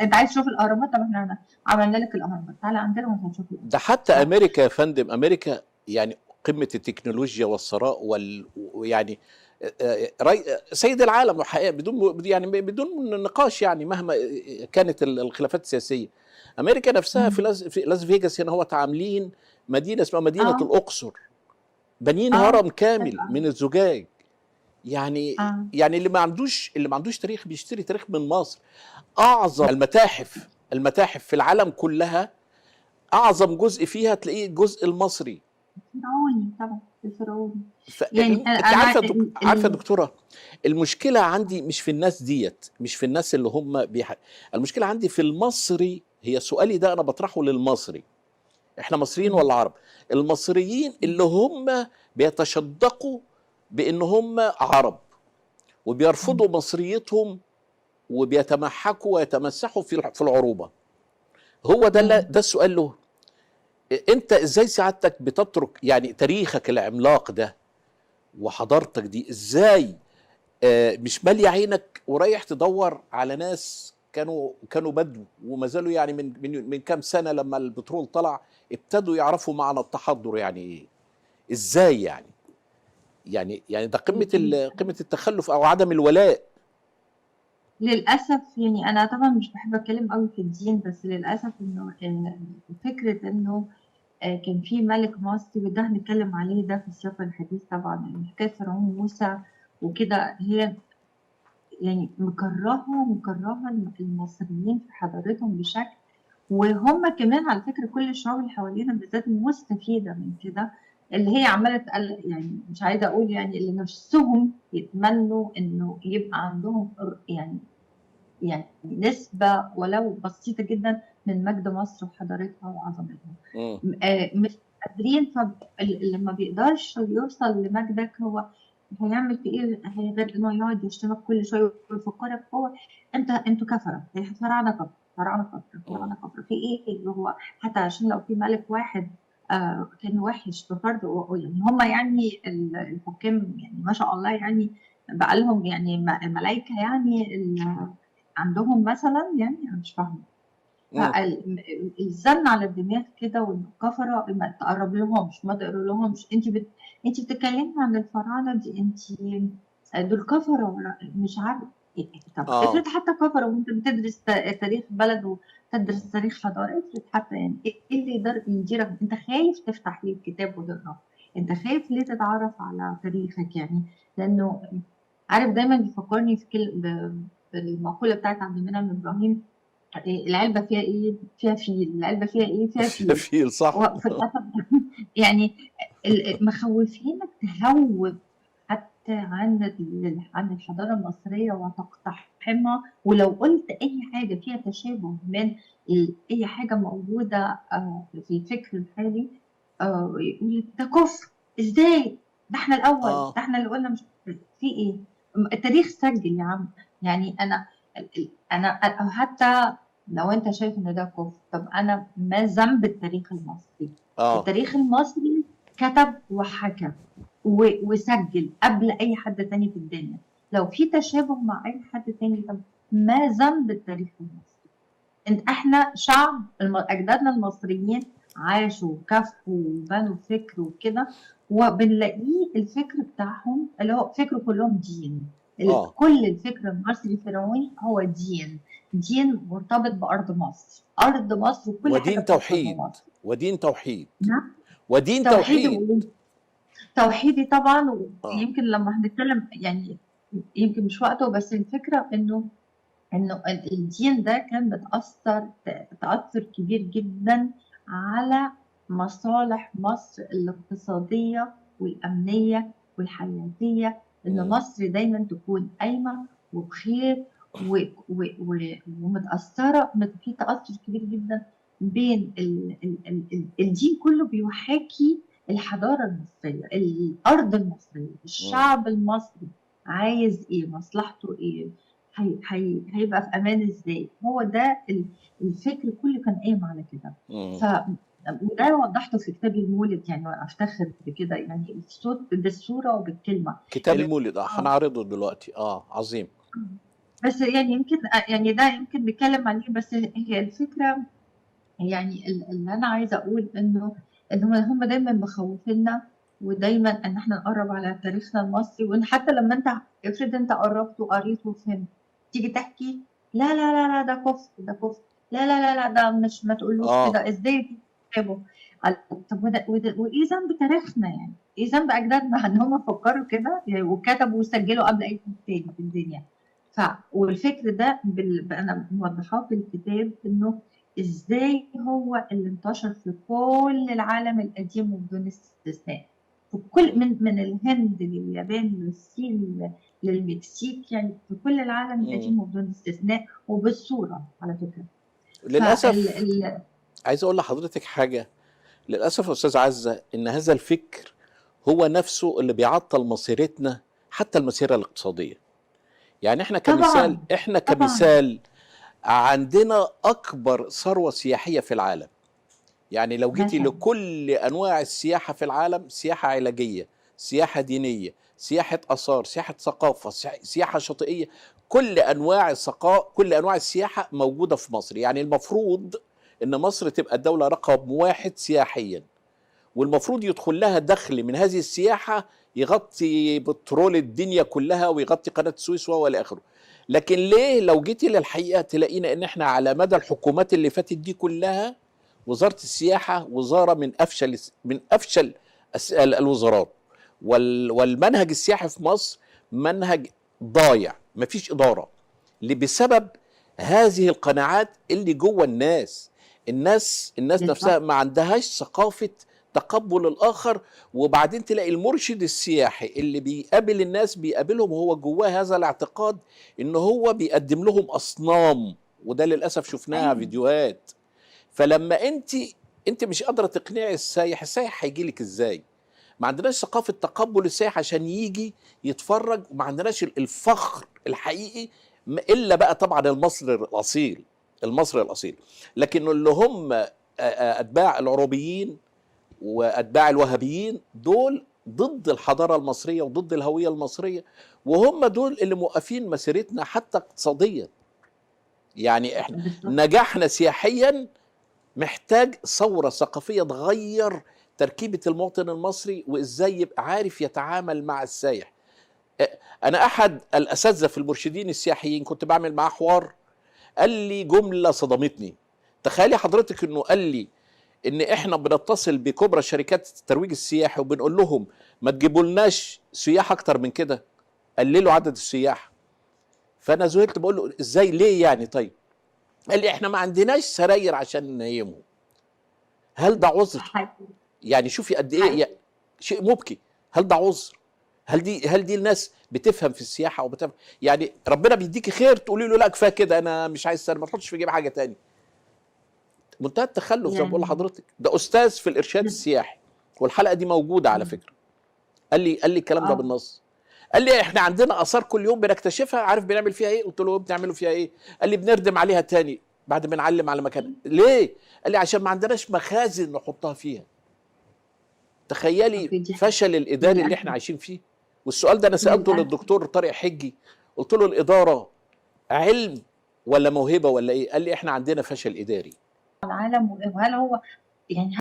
أنت عايز تشوف الأهرامات؟ طب إحنا عملنا لك الأهرامات، تعالَ عندنا وأنت هتشوف ده الأهرامات. حتى أمريكا يا فندم، أمريكا يعني قمة التكنولوجيا والثراء ويعني ري سيد العالم الحقيقة، بدون يعني بدون نقاش، يعني مهما كانت الخلافات السياسية. أمريكا نفسها في لاس فيجاس هنا هو عاملين مدينة اسمها مدينة الأقصر، بانيين هرم كامل من الزجاج. يعني يعني اللي ما عندوش تاريخ بيشتري تاريخ من مصر. أعظم المتاحف في العالم كلها، أعظم جزء فيها تلاقيه الجزء المصري. الفرعوني طبعا، الفرعوني. يعني انت أنا عارفه يا دكتورة، المشكلة عندي مش في الناس ديت، مش في الناس اللي هم المشكلة عندي في المصري. هي سؤالي ده انا بطرحه للمصري، احنا مصريين ولا عرب؟ المصريين اللي هم بيتشدقوا بان هم عرب وبيرفضوا مصريتهم وبيتمحكوا ويتمسحوا في العروبة. هو ده ده السؤال له. انت ازاي سعادتك بتترك يعني تاريخك العملاق ده وحضارتك دي، ازاي مش مالي عينك ورايح تدور على ناس كانوا بدو وما زالوا يعني من كام سنة لما البترول طلع ابتدوا يعرفوا معنى التحضر يعني ايه؟ ازاي يعني؟ يعني ده قمة التخلف او عدم الولاء. للأسف يعني أنا طبعا مش بحب أتكلم قوي في الدين، بس للأسف إنه فكرة إنه كان في ملك مصري، وده هنتكلم عليه ده في السياق الحديث طبعا، إن حكاية فرعون موسى وكده هي يعني مكرهة المصريين في حضارتهم بشكل، وهم كمان على فكرة كل الشعوب اللي حوالينا بالذات مستفيدة من كده، اللي هي عمالة تقل، يعني مش عايزة أقول يعني اللي نفسهم يتمنوا إنه يبقى عندهم يعني نسبة ولو بسيطة جدا من مجد مصر وحضارتها وعظمتها. مش قادرين. فاللي ما بيقدرش يوصل لمجدك هو هيعمل في ايه غير انه يقعد يشتمك كل شوية ويفكرك هو انتوا كفره، فراعنه كفره، فراعنه كفره، فراعنه كفره، في ايه اللي هو حتى عشان لو في ملك واحد كان وحش بفرض، يعني هم يعني الحكام يعني ما شاء الله يعني بقى لهم يعني ملايكة يعني عندهم مثلا، يعني انا مش فاهمه. الزن على الدماغ كده والكفرة ما تقرب لهمش، ما تقرب لهمش، انت بتتكلمي عن الفراعنة دي، انت دول كفره مش عارف. طب افرض حتى كفره وانت بتدرس تاريخ بلد وتدرس تاريخ حضارة، افرض حتى يعني ايه اللي يقدر يديرك؟ انت خايف تفتح ليه الكتاب وتقراه؟ انت خايف ليه تتعرف على تاريخك؟ يعني لانه عارف دايما بيفكرني في كل بالمقوله بتاعت عبد المنعم ابراهيم، العلبة فيها ايه؟ فيها فيل. العلبة فيها ايه؟ فيها فيل. فيل، صح. وفي الأسف يعني مخوفينك تهوب حتى عن الحضارة المصرية وتقتحمها، ولو قلت اي حاجة فيها تشابه من اي حاجة موجودة في الفكر الحالي، يقول لك ده كفر، ازاي؟ ده احنا الاول، ده احنا اللي قلنا مش في ايه؟ التاريخ سجل يا عم. يعني انا أو حتى لو انت شايف ان ده كفر، طب انا ما ذنب التاريخ المصري؟ التاريخ المصري كتب وحكى وسجل قبل اي حد تاني في الدنيا. لو في تشابه مع اي حد تاني، طب ما ذنب التاريخ المصري؟ احنا شعب اجدادنا المصريين عاشوا وكافحوا وبنوا فكر وكده، وبنلاقيه الفكر بتاعهم اللي هو فكرة كلهم دين. كل الفكر المصري الفرعوني هو دين، دين مرتبط بأرض مصر، أرض مصر وكل ودين حاجة بتحصل في توحيد. مصر. ودين توحيد. نعم. ودين توحيد. توحيدي طبعا. ويمكن لما هنتكلم يعني يمكن مش وقته، بس الفكرة إنه الدين ده كان بتأثر تأثر كبير جدا على مصالح مصر الاقتصادية والأمنية والحياتية، إن مصر دايما تكون قايمة وبخير ومتأثرة، في تأثر كبير جدا بين الدين كله بيحاكي الحضارة المصرية، الأرض المصرية، الشعب المصري عايز إيه، مصلحته إيه، هيبقى في أمان إزاي. هو ده الفكر كله كان قايم على كده. وده وضحته في كتاب المولد، يعني وأفتخر بكده، يعني بالصوت بالصورة وبالكلمة. كتاب المولد، هنعرضه دلوقتي. عظيم. بس يعني يمكن يعني ده يمكن نتكلم عليه، بس هي الفكرة يعني اللي أنا عايزة أقول إنه إن هم دايمًا مخوفيننا، ودايمًا إن إحنا نقرّب على تاريخنا المصري، وإن حتى لمّا أنت افرض أنت قرّبت وقريت وفهمت، تيجي تحكي لا، لا، لا، لا، ده كفر، ده كفر، لا، لا، لا، لا، ده مش ما تقولوش كده، إزاي تكتبه؟ طب وده وده وإيه ذنب تاريخنا يعني؟ إيه ذنب أجدادنا إن هم فكروا كده يعني وكتبوا وسجلوا قبل أي حد تاني في الدنيا؟ والفكر ده أنا موضحاه في الكتاب إنه إزاي هو اللي انتشر في كل العالم القديم وبدون استثناء، في كل من الهند لليابان للصين للمكسيك، يعني في كل العالم القديم وبدون استثناء، وبالصورة على فكرة. للأسف عايز أقول لحضرتك حاجة، للأسف يا أستاذ عزة إن هذا الفكر هو نفسه اللي بيعطل مسيرتنا، حتى المسيرة الاقتصادية. يعني احنا كمثال، احنا كمثال عندنا أكبر ثروة سياحية في العالم. يعني لو جيتي لكل أنواع السياحة في العالم، سياحة علاجية، سياحة دينية، سياحة آثار، سياحة ثقافة، سياحة شاطئية، كل أنواع كل أنواع السياحة موجودة في مصر. يعني المفروض إن مصر تبقى الدولة رقم 1 سياحيا، والمفروض يدخل لها دخل من هذه السياحة يغطي بترول الدنيا كلها ويغطي قناة السويس وإلى آخره. لكن ليه لو جيتي للحقيقة تلاقينا إن إحنا على مدى الحكومات اللي فاتت دي كلها وزارة السياحة وزارة من أفشل الوزارات، والمنهج السياحي في مصر منهج ضايع، مفيش إدارة، بسبب هذه القناعات اللي جوه الناس. الناس نفسها ما عندهاش ثقافة تقبل الآخر. وبعدين تلاقي المرشد السياحي اللي بيقابل الناس بيقابلهم وهو جواه هذا الاعتقاد إن هو بيقدم لهم أصنام، وده للأسف شفناها فيديوهات. فلما انت مش قادرة تقنعي السايح، السايح هيجي لك ازاي؟ ما عندناش ثقافة تقبل السايح عشان يجي يتفرج، وما عندناش الفخر الحقيقي الا بقى طبعا المصري الاصيل، المصري الاصيل. لكن اللي هم اتباع العروبيين واتباع الوهابيين دول ضد الحضارة المصرية وضد الهوية المصرية، وهم دول اللي موقفين مسيرتنا حتى اقتصاديا. يعني احنا نجاحنا سياحيا محتاج ثورة ثقافية تغير تركيبة المواطن المصري وإزاي يبقى عارف يتعامل مع السايح. أنا أحد الأساتذة في المرشدين السياحيين كنت بعمل معاه حوار، قال لي جملة صدمتني. تخيلي حضرتك إنه قال لي إن إحنا بنتصل بكبرى شركات الترويج السياحي وبنقول لهم ما تجيبولناش سياح أكتر من كده، قللوا عدد السياح. فأنا ذهلت، بقول له إزاي، ليه يعني؟ طيب قال لي احنا ما عندناش سراير عشان ننيمهم. هل ده عذر؟ يعني شوفي قد ايه شيء مبكي. هل ده عذر؟ هل دي الناس بتفهم في السياحة وبتفهم؟ يعني ربنا بيديكي خير تقولي له لا كفاية كده، انا مش عايز سراير، ما تحطش في جيب حاجة تاني. منتهى التخلف زي ما بقول لحضرتك. ده استاذ في الارشاد السياحي، والحلقة دي موجودة على فكرة. قال لي الكلام ده بالنص. قال لي احنا عندنا اثار كل يوم بنكتشفها، عارف بنعمل فيها ايه؟ قلت له بنعمله فيها ايه؟ قال لي بنردم عليها تاني بعد ما نعلم على مكان. ليه؟ قال لي عشان ما عندناش مخازن نحطها فيها. تخيلي فشل الاداري اللي احنا عايشين فيه. والسؤال ده انا سالته للدكتور طارق حجي، قلت له الادارة علم ولا موهبة ولا ايه؟ قال لي احنا عندنا فشل اداري. العالم، وهل هو يعني